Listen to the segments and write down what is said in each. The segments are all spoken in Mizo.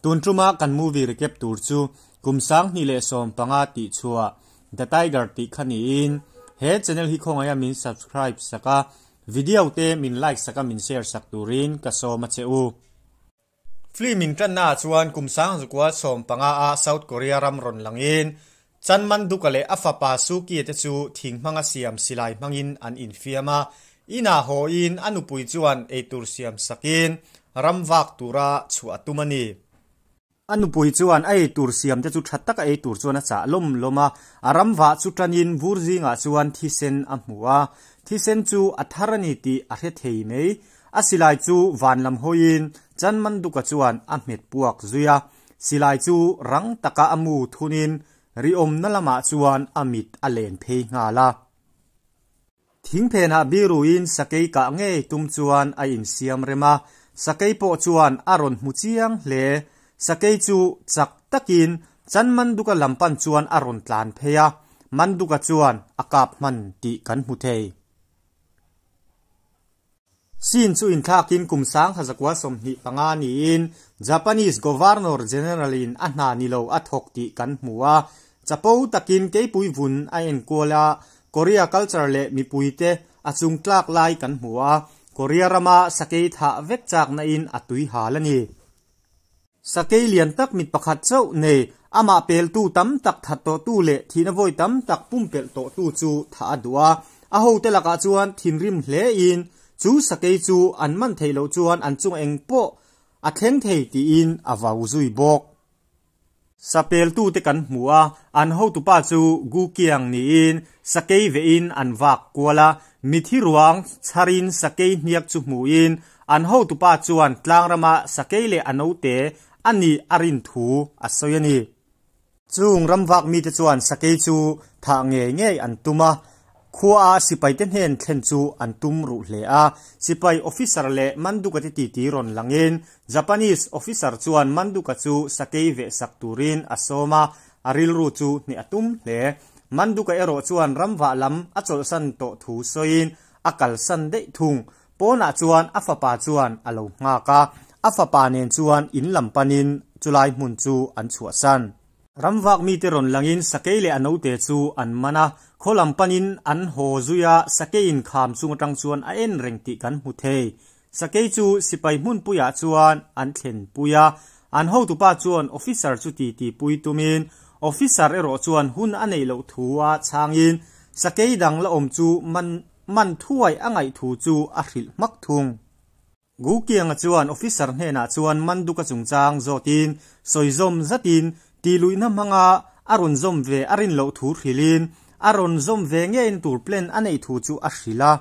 Tun tuma kan movie recap tur chu kum 2015 tih chhuah The Tiger tih kha niin he channel hi khawngaih a min subscribe sak a, video te min like sak a min share sak turin ka sawm a che u. Film in tanna ah chuan kum 1915 ah South Korea ram rawn langin Chan Manduka leh a fapa Sukie te chu thing hmanga siam silai hmangin an infiam a, inah hawiin a nupui chuan eitur siam sakin ram vak tura chhuah a tum a ni. A nupui chuan a eitur siam te chu tha taka ei tur chuan a chah lawm lawm a, a ram vah chu tanin vur zingah chuan thisen a hmu a, thisen chu a thar a ni tih a hre thei mai. A silai chu van lam hawiin Chan Manduka chuan a hmet puak zui a, silai chu rang taka a mu thunin riawmna lamah chuan a mit a len phei nghal a. Thingphenah biruin sakei kah ngei tum chuan a insiam rem a, sakei pawh chuan a rawn hmu chiang hle. Sakei chu chak takin Chan Manduka lam pan chuan a rawn tlan phei a, Manduka chuan a kap hman tih kan hmu thei. Sin chu inthlakin kum 1925 niin Japanese Governor General in a hna ni lo a thawk tih kan hmu a. Chapo takin keipui vun a enkual a, Korea culture leh mipuite a chung tlak lai kan hmu a, Korea rama sakei thah vek chakna in a tui hal a ni. Sakei lian tak mit pakhat chauh nei, amah peltu tam tak that tawhtu leh thihna vawi tam tak pumpelh tawhtu chu thah a duh a. A hote lakah chuan thinrim hlein chu sakei chu an man theih loh chuan an chung eng pawh a thleng thei tiin a vau zui bawk. Sapeltute kan hmu a, an hotupa chu Gu Kiang niin sakei vehin an vak kual a, mithi ruang chharin sakei hniak chu hmuin An hotupa chuan tlangrama sakei leh a note a nih a rin thu a sawi a ni. Chung ramvak mite chuan sakei chu thah ngei ngei an tum a, khuaa sipaite hnen thlen chu an tum ruh hle a. Sipai officer leh Manduka te titi rawn langin Japanese officer chuan Manduka chu sakei vehsak turin a sawm a, a rilru chu hneh a tum hle. Manduka erawh chuan ramvah lam a chawlhsan tawh thu sawiin a kalsan daih thung. Pawnah chuan a fapa chuan a lo nghak a, a fapa nen chuan in lam panin chulai hmun chu an chhuahsan. Ramvak mite rawn langin sakei leh a note chu an man a, khaw lam panin an haw zui a, sakeiin kham chung atang chuan a en reng tih kan hmu thei. Sakei chu sipai hmunpuiah chuan an thlen pui a, an hotupa chuan officer chu titi pui tumin officer erawh chuan hun a neih loh thu a chhangin sakei dang la awm chu man Man thuai a ngaih thu chu a hrilh hmak thung. Gu Kianga chuan officer hnenah chuan Manduka chungchang zawtin sawi zawm zatin tihluihna hmanga a rawn zawm ve a rin loh thu hrilhin a rawn zawm ve ngeiin tur plan a neih thu chu a hrilh a.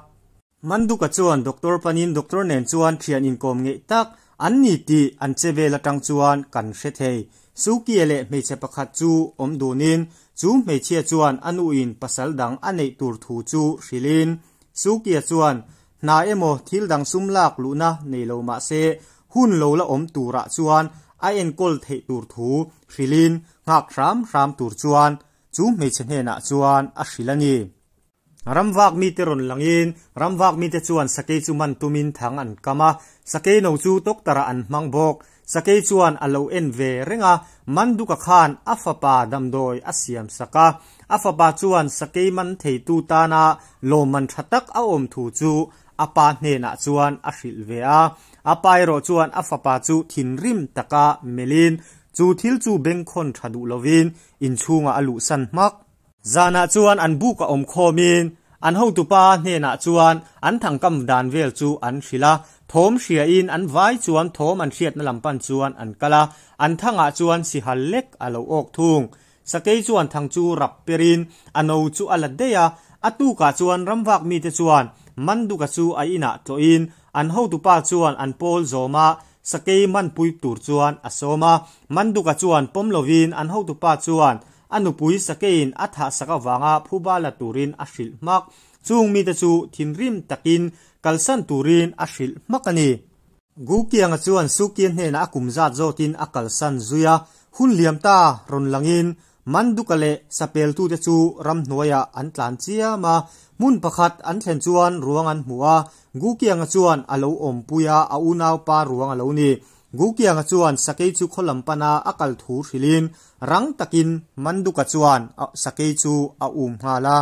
Manduka chuan doctor panin doctor nen chuan thian inkawm ngeih tak an ni tih an che vel atang chuan kan hre thei. Sukie leh hmeichhe pakhat chu awm dunin Chu hmeichhia chuan a nuin pasal dang a neih tur thu chu hrilhin, Sukia chuan hna emaw thil dang sum lak luhna nei lo mah se hun lo la awm turah chuan a enkawl theih tur thu hrilhin nghak hram hram tur chuan chu hmeichhe hnenah chuan a hrilh a ni. Ramvak mite rawn langin ramvak mite chuan sakei chu man tumin thang an kam a, sakei no chu doctor-ah an hmang bawk. Sakei chuan a lo en ve reng a, Manduka khan a fapa damdawi a siam sak a, a fapa chuan sakei man theitu tana lawmman tha tak a awm thu chu a pa hnenah chuan a hrilh ve a. A pa erawh chuan a fapa chu thinrim taka melhin chu thil chu bengkhawn tha duh lovin inchhungah a luhsan hmak. Zanah chuan an buk a awm khawmin an hotupa hnenah chuan an thangkam dan vel chu an hrilh a, thawm hriain an vai chuan thawm an hriatna lam pan chuan an kal a, an thangah chuan sihal lek a lo awk thung. Sakei chuan thang chu rap perin a no chu a la daih a, a tukah chuan ramvak mite chuan Manduka chu a inah tlawhin an hotupa chuan an pawl zawm a, sakei manpui tur chuan a sawm a, Manduka chuan pawm lovin an hotupa chuan A nupui Sakeiin a thah sak avanga phuba la turin a hrilh hmak. Chung mite chu thinrim takin kalsan turin a hrilh hmak a ni. Gu Kianga chuan Sukie hnenah a kum zat zawtin a kalsan zui a, hun liam ta rawn langin Manduka leh Sapeltute chu ramhnuaiah an tlan chiam a. Hmun pakhat an thlen chuan ruang an hmu a, Gu Kianga chuan a lo awmpui a, a unaupa ruang a lo ni. Gukianga chuan sakei chu khaw lam pana a kal thu hrilhin rang takin Manduka chuan sakei chu a um nghal a.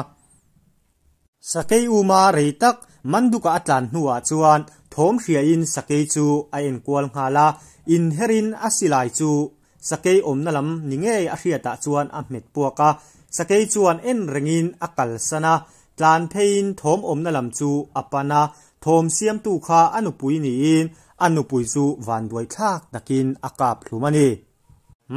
Sakei uma rei tak Manduka a tlan hnuah chuan thawm hriain sakei chu a enkual nghal a, inherin a silai chu sakei awmna lam ni ngei a hriatah chuan a hmet puak a. Sakei chuan en rengin a kalsan a, tlan pheiin thawm awmna lam chu a pan a, thawm siamtu kha a nupui niin a nupui chu vanduai thlak takin a kap hlum a ni.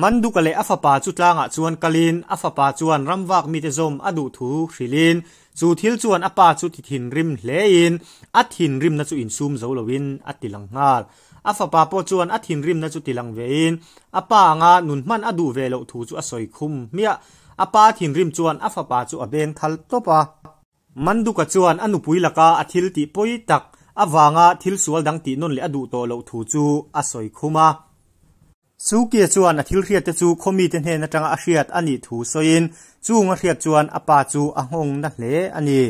Manduka leh a fapa chu tlangah chuan kalin a fapa chuan ramvak mite zawm a duh thu hrilhin chu thil chuan a pa chu ti thinrim hlein a thinrimna chu insum zo loin a ti lang nghal. A fapa pawh chuan a thinrimna chu ti lang vein a pa anga nun hman a duh ve loh thu chu a sawi khum hmiah. A pa thinrim chuan a fapa chu a beng thal tawp a. Manduka chuan a nupui laka a thil tih pawi tak avanga thil sual dang tih nawn leh a duh tawh loh thu chu a sawi khum a. Sukia chuan a thil hriatte chu khawmite hnen atanga a hriat a nih thu sawiin chung a hriat chuan a pa chu a nghawng na hle a ni.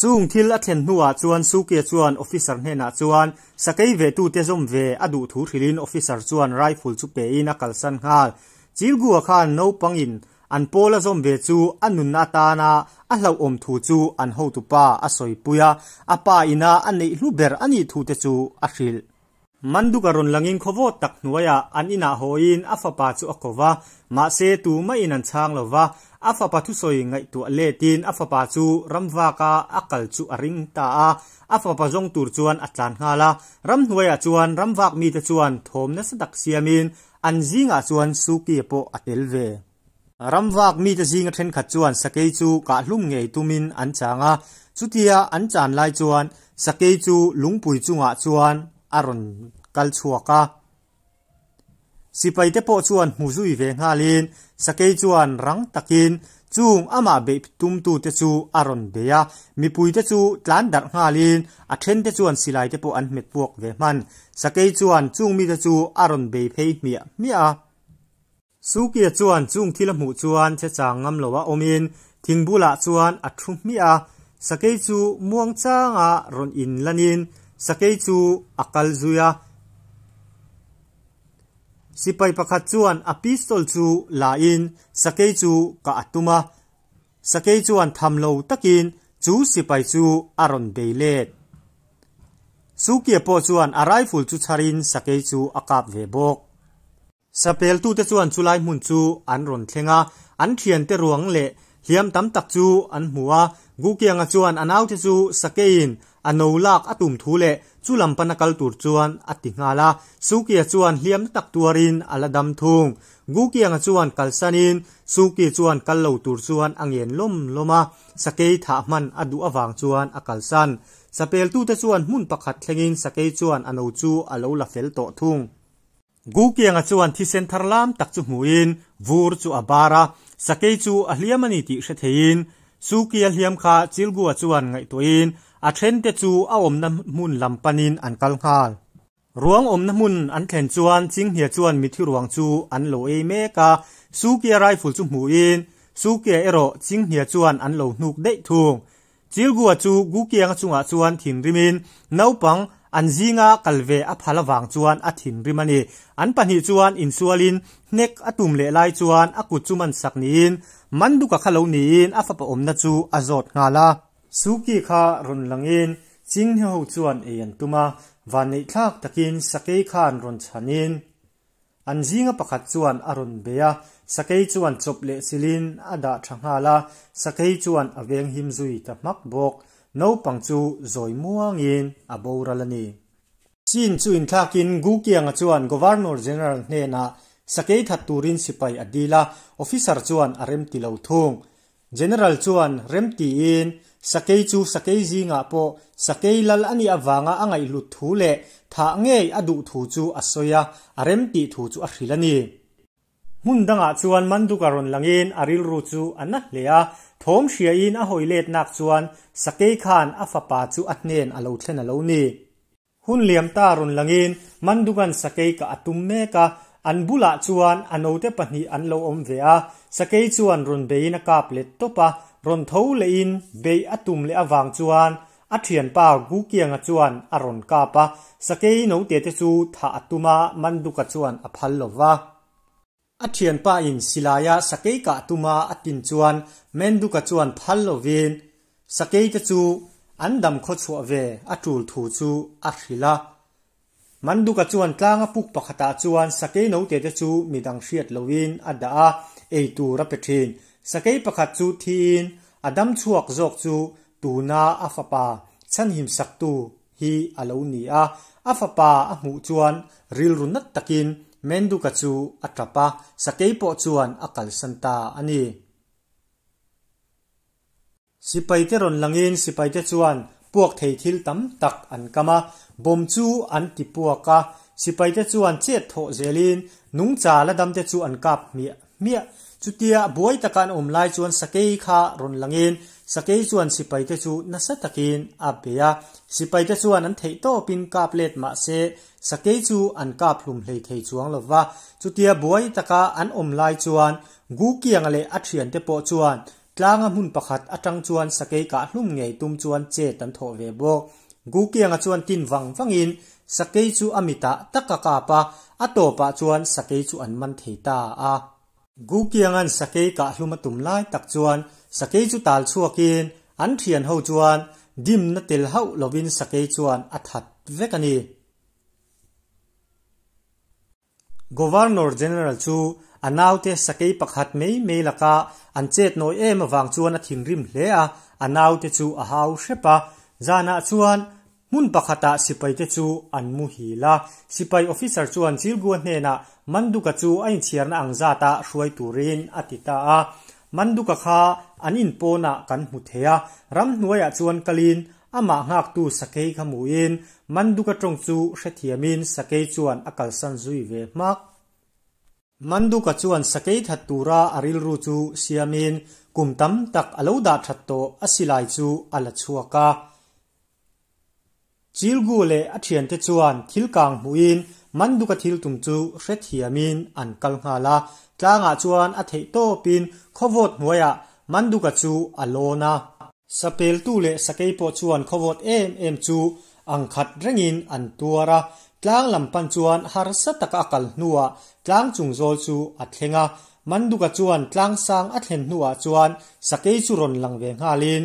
Chung thil a thlen hnuah chuan Sukia chuan officer hnenah chuan sakei vehtute zawm ve a duh thu hrilhin officer chuan rifle chu pein a kalsan nghal. Chilgua khan naupangin an pawl a zawm ve chu a nunna atana a hlauhawm thu chu an hotupa a sawipui a, a pa ina a neih hlu ber a nih thute chu a hrilh. Manduka rawn langin khawvawt tak hnuaiah an inah hawiin a fapa chu a ko va, mahse tumahin an chhang lo va, a fapa thusawi ngaihtuah letin a fapa chu ramvaka a kal chu a ring ta a, a fapa zawng tur chuan a tlan nghal a. Ramhnuaiah chuan ramvak mite chuan thawm nasa tak siamin an zingah chuan Sukie pawh a tel ve. Ramvak mite zinga thenkhat chuan sakei chu kahhlum ngei tumin an chang a, chutia an chan lai chuan sakei chu lungpui chungah chuan a rawn kal chhuak a. Sipaite pawh chuan hmu zui ve nghalin sakei chuan rang takin chung amah beih tumtute chu a rawn bei a, mipuite chu tlan darh nghalin a thente chuan silaite pawh an hmet puak ve hman. Sakei chuan chung mite chu a rawn bei phei hmiah hmiah a. Sukia chuan chung thil a hmuh chuan che chang ngam lo a awmin thing bulah chuan a thu hmiah a, sakei chu muang changa rawn in lanin sakei chu a kal zui a. Sipai pakhat chuan a pistol chu la in sakei chu kah a tum a, sakei chuan tham lo takin chu sipai chu a rawn bei let. Sukia pawh chuan a rifle chu chharin sakei chu a kap ve bawk. Sapeltute chuan chulai hmun chu an rawn thleng a, an thiante ruang leh hliam tam tak chu an hmu a. Gukianga chuan a naute chu sakeiin a no lak a tum thu leh chu lam pana kal tur chuan a ti nghal a. Sukia chuan hliam na tak tuarin a la dam thung. Gukianga chuan kalsanin Suki chuan kal lo tur chuan a ngen lawm lawm a, sakei thah hman a duh avang chuan a kalsan. Sapeltute chuan hmun pakhat thlengin sakei chuan a no chu a lo la fel tawh thung. Gukianga chuan thisen thar lam tak chu hmuhin vur chu a bar a, sakei chu a hliam a ni tih hre theiin Sukia hliam kha Chilgua chuan ngaihtuahin a thente chu a awmna hmun lam panin an kal nghal. Ruang awmna hmun an thlen chuan Chinghnia chuan mithi ruang chu an lo ei mek a, Sukia rifle chu hmuhin Sukia erawh Chinghnia chuan an lo hnuk daih thung. Chilgua chu Gukianga chungah chuan thinrimin naupang an zinga kal ve a phal avang chuan a thinrim a ni. An pahnih chuan insualin hnek a tum leh lai chuan a kut chu man sak niin Manduka kha lo niin a fapa awmna chu a zawt nghal a. Suki kha rawn langin Chinghne ho chuan ei an tum a, vanneihthlak takin sakei khan rawn chhanin An zinga pakhat chuan a rawn bei a, sakei chuan chawp leh chilhin a dah tha nghal a, sakei chuan a venghim zui ta hmak bawk. Naupang chu zawi muangin a boral a ni. Chin chu inthlakin Gukianga chuan Governor General hnenah sakei that turin sipai a dil a, officer chuan a remti lo thung. General chuan remtiin sakei chu sakei zingah pawh sakei lal a nih avanga a ngaihhlut thu leh thah ngei a duh thu chu a sawi a, a remtih thu chu a hrilh a ni. Hmun dangah chuan Manduka rawn langin a rilru chu a na hle a, thawm hriain a hawi letnak chuan sakei khan a fapa chu a hnen a lo thlen a lo ni. Hun liam ta rawn langin Mandugan sakei kah a tum mek a, an bulah chuan a note pahnih an lo awm ve a, sakei chuan rawn beiin a kap let tawp a, rawn tho lehin beih a tum leh avang chuan A thianpa Gukianga chuan a rawn kap a, sakei note te chu thah a tum a, Manduka chuan a phal lo va. A thianpa in silaia sakei kah tuma a tin chuan Manduka chuan phal lovin sakei te chu an dam khaw chhuah ve a tul thu chu a hrilh a. Manduka chuan tlanga puk pakhatah chuan sakei note te chu midang hriat loin a dah a, ei tur a pe thin. Sakei pakhat chu thiin a dam chhuak zawk chu tuna a fapa chhanhim saktu hi a lo ni a. A fapa a hmuh chuan rilru nat takin Manduka chu a tap a, sakei pawh chuan a kalsan ta a ni. Sipaite rawn langin sipaite chuan puak thei thil tam tak an kam a, bomb chu an ti puak a. Sipaite chuan chet thawh zelin nungcha la damte chu an kap hmiah hmiah. Chutia buai taka an awm lai chuan sakei kha rawn langin sakei chuan sipaite chu nasa takin a bei a. Sipaite chuan an theih tawpin kap let mah se sakei chu an kap hlum hlei thei chuang lo va. Chutia buai taka an awm lai chuan Gukianga leh a thiante pawh chuan Tlanga hmun pakhat atang chuan sakei kah hlum ngei tum chuan chet an thawh ve bawk. Gukianga chuan tin vang vangin sakei chu a mitah tak a kap a, a tawpah chuan sakei chu an man thei ta a. Gukianga'n sakei kah hlum a tum lai tak chuan sakei chu tal chhuakin an thian ho chuan dimna tel hauh lovin sakei chuan a that vek a ni. Governor General chu a naute sakei pakhat mai mai laka an chet nawi em avang chuan a thinrim hle a, a naute chu a hau hrep a. Zanah chuan hmun pakhatah sipaite chu an muhil a. Sipai officer chuan Chilgua hnenah Manduka chu a inchhiarna ang zata hruai turin a ti ta a. Manduka kha an inpawnah kan hmu thei a, ramhnuaiah chuan kalin Amah nghaktu sakei kha hmuhin Manduka tawng chu hrethiamin sakei chuan a kalsan zui ve hmak. Manduka chuan sakei that tura a rilru chu siamin kum tam tak a lo dah that tawh a silai chu a la chhuak a. Chilgu leh a thiante chuan thil kang hmuhin Manduka thil tum chu hrethiamin an kal nghal a. Tlangah chuan a theih tawpin khawvawt hnuaiah Manduka chu a lawn a. Sapeltu leh sakei pawh chuan khawvawt em em chu ang khat rengin an tuar a, tlang lam pan chuan harsa taka a kal hnuah tlang chung zawl chu a thleng a. Manduka chuan tlang sang a thlen hnuah chuan sakei chu rawn lang ve nghalin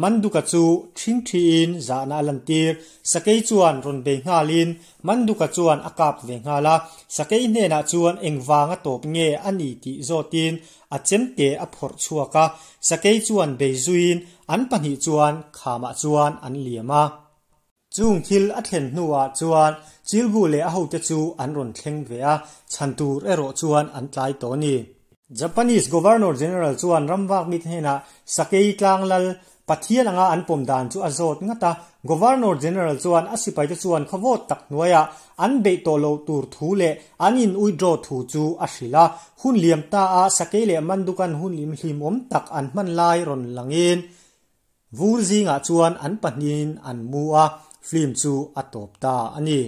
Manduka chu ṭhingṭhiin zahna a lantir. Sakei chuan rawn bei nghalin Manduka chuan a kap ve nghal a, sakei hnenah chuan engvanga tawp nge a ni tih zawtin A chemte a phawrh chhuak a, sakei chuan bei zuiin an pahnih chuan khamah chuan an liam a. Chung thil a thlen hnuah chuan Chilgu leh a hote chu an rawn thleng ve a, chhan tur erawh chuan an tlai tawh a ni. Japanese Governor General chuan ramvak mite hnenah sakei tlang lal Pathian anga an pawm dan chu a zawt ngat a, Governor General chuan a sipaite chuan khawvawt tak hnuaiah an beih tawh loh tur thu leh an in withdraw thu chu a hrilh a. Hun liam ta a Sakei leh Mandukan hun hlimawm tak an hman lai rawn langin vur zingah chuan an pahnihin an mu a, film chu a tawp ta a ni.